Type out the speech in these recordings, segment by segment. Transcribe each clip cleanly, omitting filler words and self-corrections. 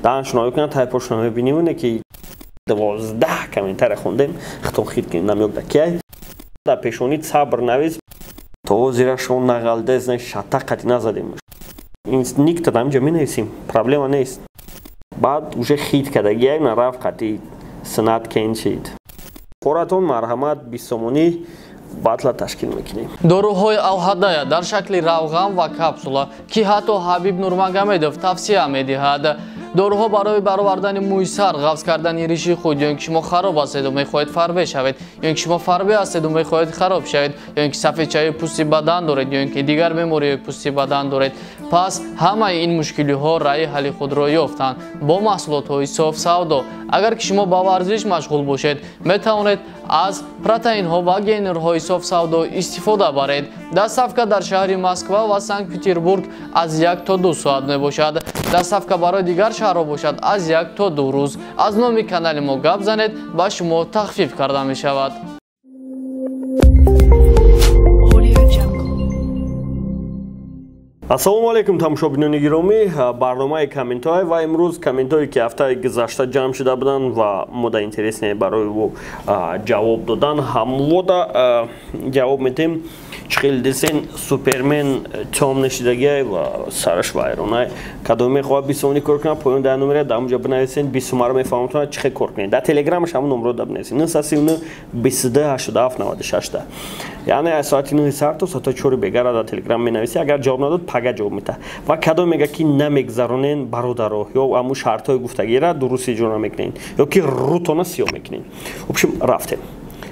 Даҳаншон кунад, тайпошона мебинем, ки 12 комментария хондем, хитон хит кунем, намёк да кияй. Дар пешонӣ сабр навис, то зира шумо нағалде, зна шата қати назадем. Никта дар инҷа менависем, проблема нест. Баъд уже хит кардагиай нарафт қати сунат кеншид. Хоратон марҳамат, 20 сомонӣ батла ташкил мекунем. Доруҳои Алҳадая дар шакли равған ва капсула, ки ҳатто Ҳабиб Нурмагомедов тавсия медиҳад. Доруҳо барои баровардани мӯи сар, ғафз кардани риши худ, ё ин ки шумо хароб ҳастеду мехоҳед фарбе шавед, ё ин ки шумо фарбе ҳастеду мехоҳед хароб шавед, ё ин ки сафедчаи пӯсти бадан доред, ё ин ки дигар бемориҳои пӯсти бадан доред. Пас ҳамаи ин мушкилиҳо раъи ҳалли худро ёфтанд бо маҳсулотҳои соф савдо. Агар ки шумо ба варзиш машғул бошед, метавонед аз протеинҳо ва генерҳои соф савдо истифода баред. Доставка дар шаҳри Москва ва Санкт-Петербург аз 1 то 2 соат мебошад. Доставка барои дигар шаҳрҳо бошад аз 1 то 2 рӯз. Аз номи канали мо гап занед, ба шумо тахфиф карда мешавад. Ассалому алайкум, тамошобинони гиромӣ. Барномаи комментҳое ва имрӯз комментҳое, ки ҳафтаи гузашта ҷамъ шуда буданд ва мода интересне барои ӯ ҷавоб додан, ҳамвода ҷавоб медиҳем. Чӣ хел десен, супермен тёмный шидагиай ва сараш вайронай. Кадом мехоҳад 20 сомонӣ кор кунад, поён дар номера дар ҳамонҷо бинависен, 20 сомаро мефаҳмонад чӣ хел кор кунед. Дар телеграмаш ҳамон номро да бинависен: 939 22 87 96. Яъне аз соати 9 сар то соати 4 бегара дар телеграм менависӣ. Агар ҷавоб надод, пага ҷавоб медиҳад. Ва кадом мега, ки намегзаронен, бародаро, ё ҳамун шартҳои гуфтагиро дуруст иҷро намекунед, ё ки рӯтона сиёҳ мекунед. В общем, рафтем.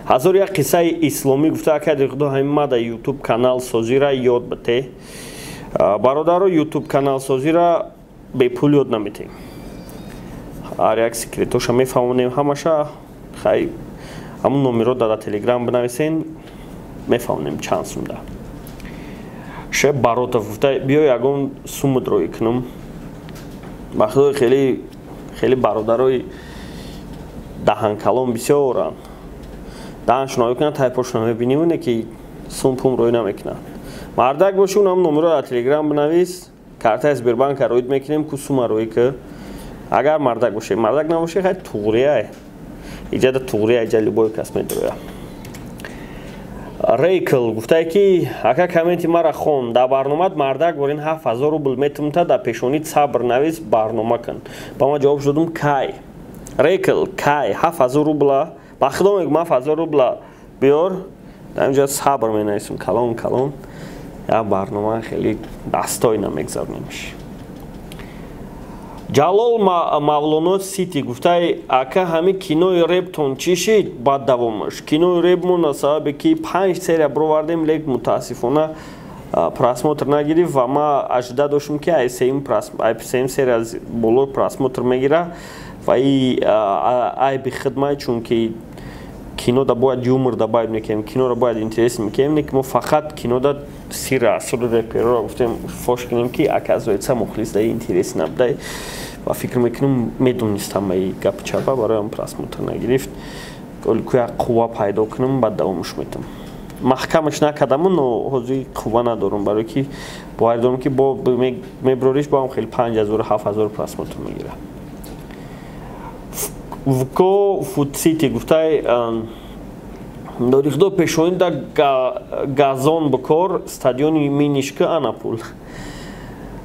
Ҳазор як қиссаи исломӣ гуфта: акади худо, ҳамин ма да ютуб канал созира ёд бите. Бародаро, ютуб канал созира бепул ёд наметем. Ҳар як секретоша мефаҳмонем ҳамаша. Хай, ҳамун номеро да телеграм бинависен, мефаҳмонем чанд сумда. Шеб Баротов гуфта: биё ягон сумуд рӯй кунам. Ба худои, хеле хеле бародарои даҳанкалон бисёранд. Даҳаншон ой кунанд, тайпошона мебинем, ки сум пум рӯй намекунанд. Мардак боши, унам номеро дар телеграм бинавис, картаи Сбербанка рӯид мекунем, ку сума рӯй ки. Агар мардак боше, мардак набоше, хай туғрияй. Иҷада туғрия, иҷа любой кас медроя. Рейкл гуфтае, ки ака, комменти мара хон, дар барномат мардак борин 7000 рубл метумта, дар пешонӣ сабр навис, барнома кун. Ба ма ҷавоб шудум: кай, Рейкл, кай 7000 рубла? Ба худо мегӯм, 7000 рубла биёр, дар инҷа сабр менависем калон калон, як барнома хеле достойно мегзаронемш. Ҷалол Мавлоно Сити гуфтаи: ака, ҳами кинои рептон чӣ шид? Баъд давомаш кинои репмон аз сабабе ки панҷ серия бировардем, лек мутаассифона просмотр нагирифт ва ма ожида доштем, ки ай сеюм серия боло просмотр мегира ва и айби хидмай, чунки кинода бояд юмор добавить мекунем, киноро бояд интерес мекунем, не ки мо фақат кинода сира асури репероро гуфтем фош кунем, ки оказывается мухлис даи интерес набудай. Ва фикр мекунам, медонистам и гапи чапа, бароям просмотр нагирифт. Ку як қувва пайдо кунам, баъд давомаш метам. Маҳкамаш накардаму, но ҳозир қувва надорам, барое ки бовар дорам, ки бо меброриш боам хеле 5000, 7000 просмотр мегирад. Вко Фудсити гуфтай: дорихудо, пешонида газон бикор, стадиони минишка ана пул.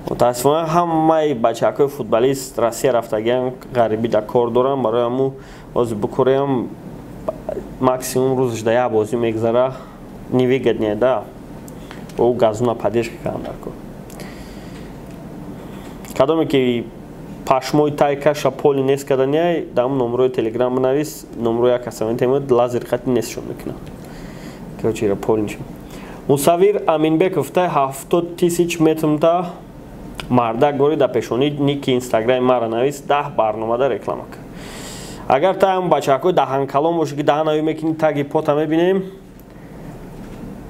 Мутаассифона, ҳамаи бачаҳакҳои футболист Россия рафтагиан, ғарибӣ дар кор дорам. Барои ҳаму ҳозир бикореам, максимум рӯзаш да як бозӣ мегзара, невыгодно да ӯ газона поддержка кардан дар кор. Кадоме ки пашмои тайкаша поли нест карданиай, дар номрои телеграм бинавис, номрои як каса метемад, лазер хати нестшон мекунад. Короче, поли нишон. Мусавир Аминбеков тай: 70 тысяч метумта, мардак бори, дар пешонӣ ники инстаграми мара навис, 10 барномада реклама кар. Агар та ҳам бачаҳакҳои даҳанкалон бошӣ, ки даҳанави мекунӣ, таги пота мебинем,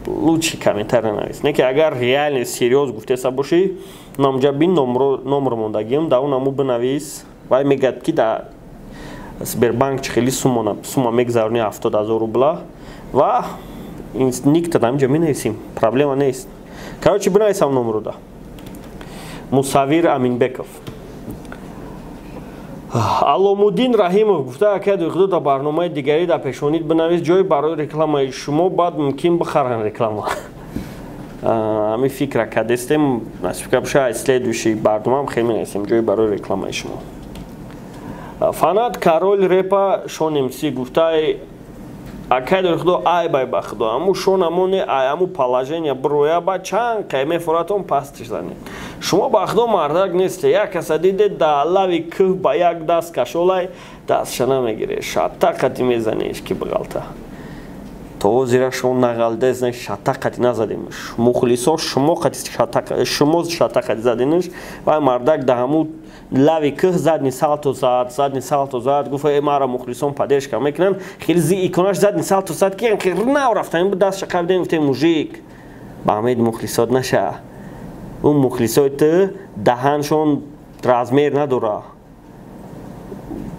лучше комментарий навис. Не ки агар реально серьёз гуфтеса бошӣ, номҷа бин, номро мондагиам, дар он аму бинавис. Вай мегӯяд, ки дар Сбербанк чӣ хели сума мегзаронӣ, 70 000 рубла, ва никта дар инҷа менависем, проблема нест. Короче, бинависам номро да Мусавир Аминбеков. Аломуддин Раҳимов гуфта, акай Худо дар барномаи дигарӣ дар пешонид бинавис ҷой барои рекламаи шумо, баъд мумкин бихаранд реклама. Ҳамин фикра кардестем, насиб боша, следующий барномаам хеле менависем ҷой барои рекламаи шумо. Фанат Король Репа Шон МС гуфта, акай Худо ай бай ба Худо, аму шон амоне ай аму положение броя ба чанд қай мефоратон пастиш занед. Шумо ба Худо мардак несте, як каса диде да лави кӯҳ ба як даст кашолай, дастша намегире, шатта қати мезанеш ки биғалта. То зира шумо нағалдез не шатта қати назадемш. Мухлисо шумо қати шатта, шумо шатта қати заденш ва мардак да ҳаму лави кӯҳ задний салто зад, задний салто зад, гуфт э мара мухлисон поддержка мекунанд, хеле зи иконаш задний салто зад ки нав рафтан дастша қабидем, гуфтем мужик, ба ҳамед мухлисот наша. Ӯ мухлисои ту даҳаншон размер надора.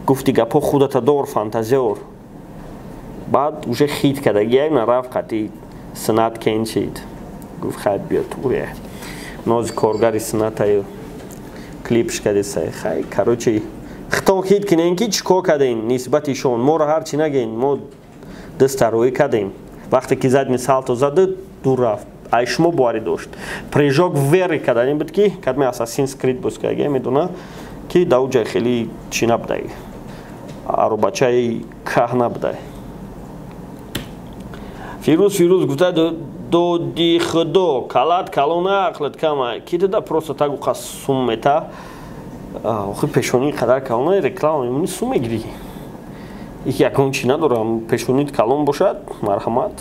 Гуфти гапҳо худата дор, фантазиёр. Баъд уже хит кардагия нарафт қати синат кенчид. Гуфт хай биё туре. Нози коргари синатаю клипш кардесай. Хай, короче, хитон хит кинен ки чӣ кор кардем нисбати шон. Моро ҳарчи нагӯен, мо дастароӣ кардем. Вақте ки задний салто зада, дур рафт. Ай шумо боварӣ дошт. Прыжок веры кардани буд ки кадме Assassin's Creed боз кардагия медона ки дар ӯ ҷай хеле чӣ набудай. Аробачаи каҳ набудай. Фирӯз Фирӯз гуфта, доди Худо, калат калона, ақлат кама. Ки дада просто так уқа сум мета. Охи пешонии қадар калона реклама мемонӣ сум мегирӣ. Их ягон чӣ надорам, пешонит калон бошад, марҳамат.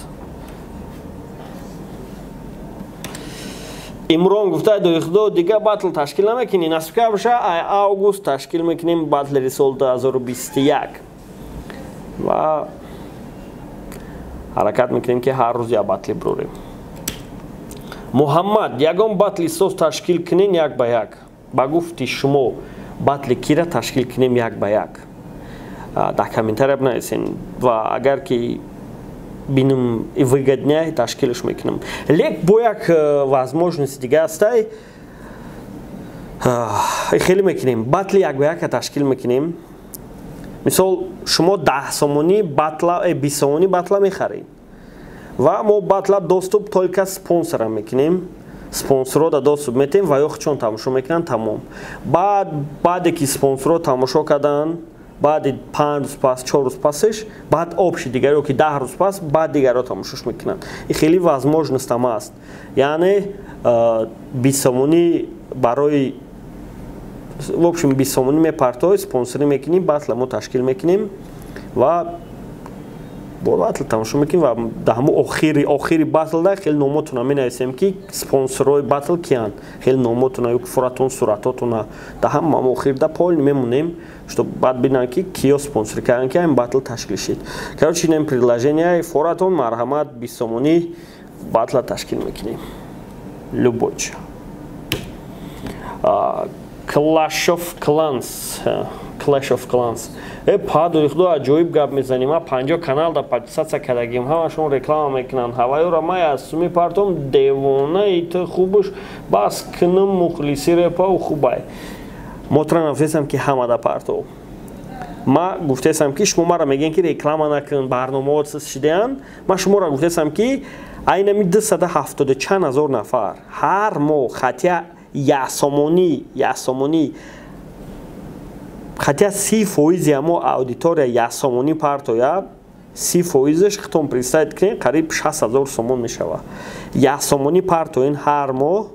Имрон гуфта, доди Худо, дига батл ташкил намекунӣ, насиб боша, ай август ташкил мекунем батлери соли 2021. Ва ҳаракат мекунем ки ҳар рӯз як батли бирорем. Муҳаммад, ягон батли соз ташкил кунен як ба як. Ба гуфти шумо батли кира ташкил кунем як ба як? Дар комментария бинависен ва агар ки бинам выгоднее ташкилш мекунам. Лек бо як возможности дига ҳастай, хеле мекунем. Батли як ба яка ташкил мекунем. Мисол, шумо 10 сомонӣ батла, 20 сомонӣ батла мехаред. Ва мо батла доступ только спонсора мекунем. Спонсорро да доступ метем ва ё чон тамошо мекунанд тамом. Баъде ки спонсорро тамошо карданд, баъди 5 рӯз пас, 4 рӯз пасеш, баъд общий дигаро ки 10 рӯз пас, баъд дигаро тамошош мекунанд. Ин хеле возможност ҳам аст. Яъне 20 сомонӣ барои в общем 20 сомонӣ мепартой, спонсорӣ мекунем, батла мо ташкил мекунем ва бо батл тамошо мекунем ва дар ҳамон охири батлда хеле номотона менависем ки спонсорҳои батл киянд. Хеле номотона ё фуратон суратотона дар ҳама охирда пол мемонем, чтоб баъд бинанд ки киё спонсор карданд ки ҳамин батл ташкил шид. Короче, инам предложение форатон, марҳамат, 20 сомонӣ батла ташкил мекунем. Любой. Clash of Clans. Clash of Clans. Падои Худо аҷоиб гап мезанем. Ма 50 канал да подписаться кардагим. Ҳамашон реклама мекунанд. Ҳавайёра ман аз суми партом девонаи ту хубуш бас кунам мухлиси репау хубай. Мо тра нафтесам ки ҳама да партов. Ма гуфтесам ки шумо мара мегӯед ки реклама накун, барномаҳо сиз шидаанд. Ма шуморо гуфтесам ки айнами 270 чанд ҳазор нафар ҳар моҳ хатя як сомонӣ хотя 30% амо аудитория як сомонӣ партоя, 30%-ш хитон представить кунед, қариб 60,000 сомон мешавад. Як сомонӣ партоин ҳар моҳ.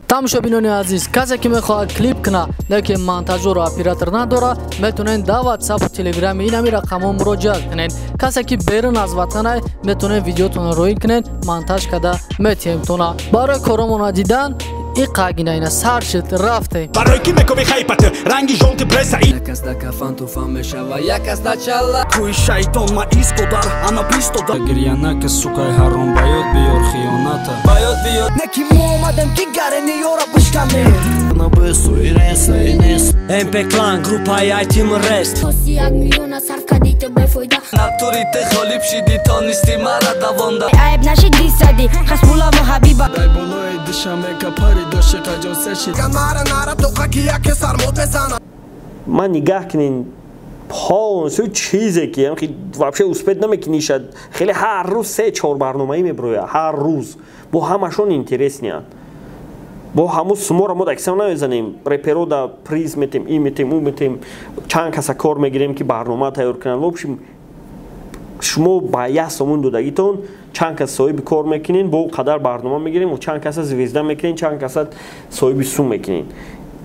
Тамошобинони азиз, касе ки мехоҳад клип кунад, лекин монтажёру оператор надорад, метавонед дар WhatsApp-у Telegram инами рақамҳо муроҷиат кунед. Касе ки берун аз ватанай, метавонед видеотонро роӣ кунед, монтаж карда метиҳемтона. Барои коромона дидан иқагина ина сар шуд, рафтем. Барои ки мекови хайпат, ранги жолти пресса Як аз да кафан туфан мешава, як аз да чала. Кӯи шайтон ма истодар, ана бистодар. Гиря нака, сукай ҳаром, ба ёд биёр хиёната. Ба ёд биёр. Не ки мо омадем ки гарени ёра бишканем. МП Клан, группаи Айтим Рест. Хоси як миллиона сарф кардӣ ту бефоида. Натури ты ғолиб шидӣ, тонисти мара давонда. Айб нашидӣ садӣ, Хасбуллаву Ҳабиба. Дай болои душанбе капари доши қаҷоса шид. Нара нара тоқа ки яке сармод мезанад. Ман нигаҳ кунин, полностью чизе ки вообще успеть намекунишад. Хеле ҳар рӯз се чор барномаӣ мебирояд, ҳар рӯз, бо ҳамашон интересный анд. Бо ҳамун суморо мо дакисам намезанем, реперо да приз метем, ин метем, ӯ метем, чанд каса кор мегирем, ки барнома тайёр кунанд. В общем, шумо ба 1 сомон додагитон чанд кас соҳиби кор мекунен, бо қадар барнома мегирем, чанд каса звезда мекунен, чанд каса соҳиби сум мекунен.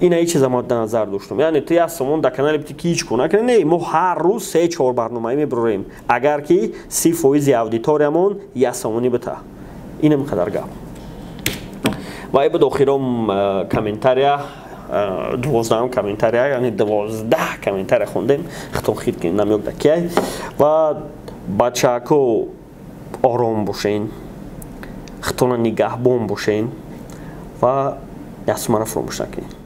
Ина ҳеҷ чиза мо дар назар доштум. Яъне ту 1 сомон дар канале бити, ки ҳеҷ кор накунӣ. Не, мо ҳар рӯз се чор барномаӣ мебурем, агар ки 30% аудиториямон 1 сомонӣ бита. Инам қадар гап. Ва ай буд охиром комментария, 12-ам комментария, яъне 12 комментария хондем. Хитон хит ки намёк да кияй. Ва бачако, ором бошен, хитона нигаҳбон бошен ва 1 сумара фуромӯш накунед.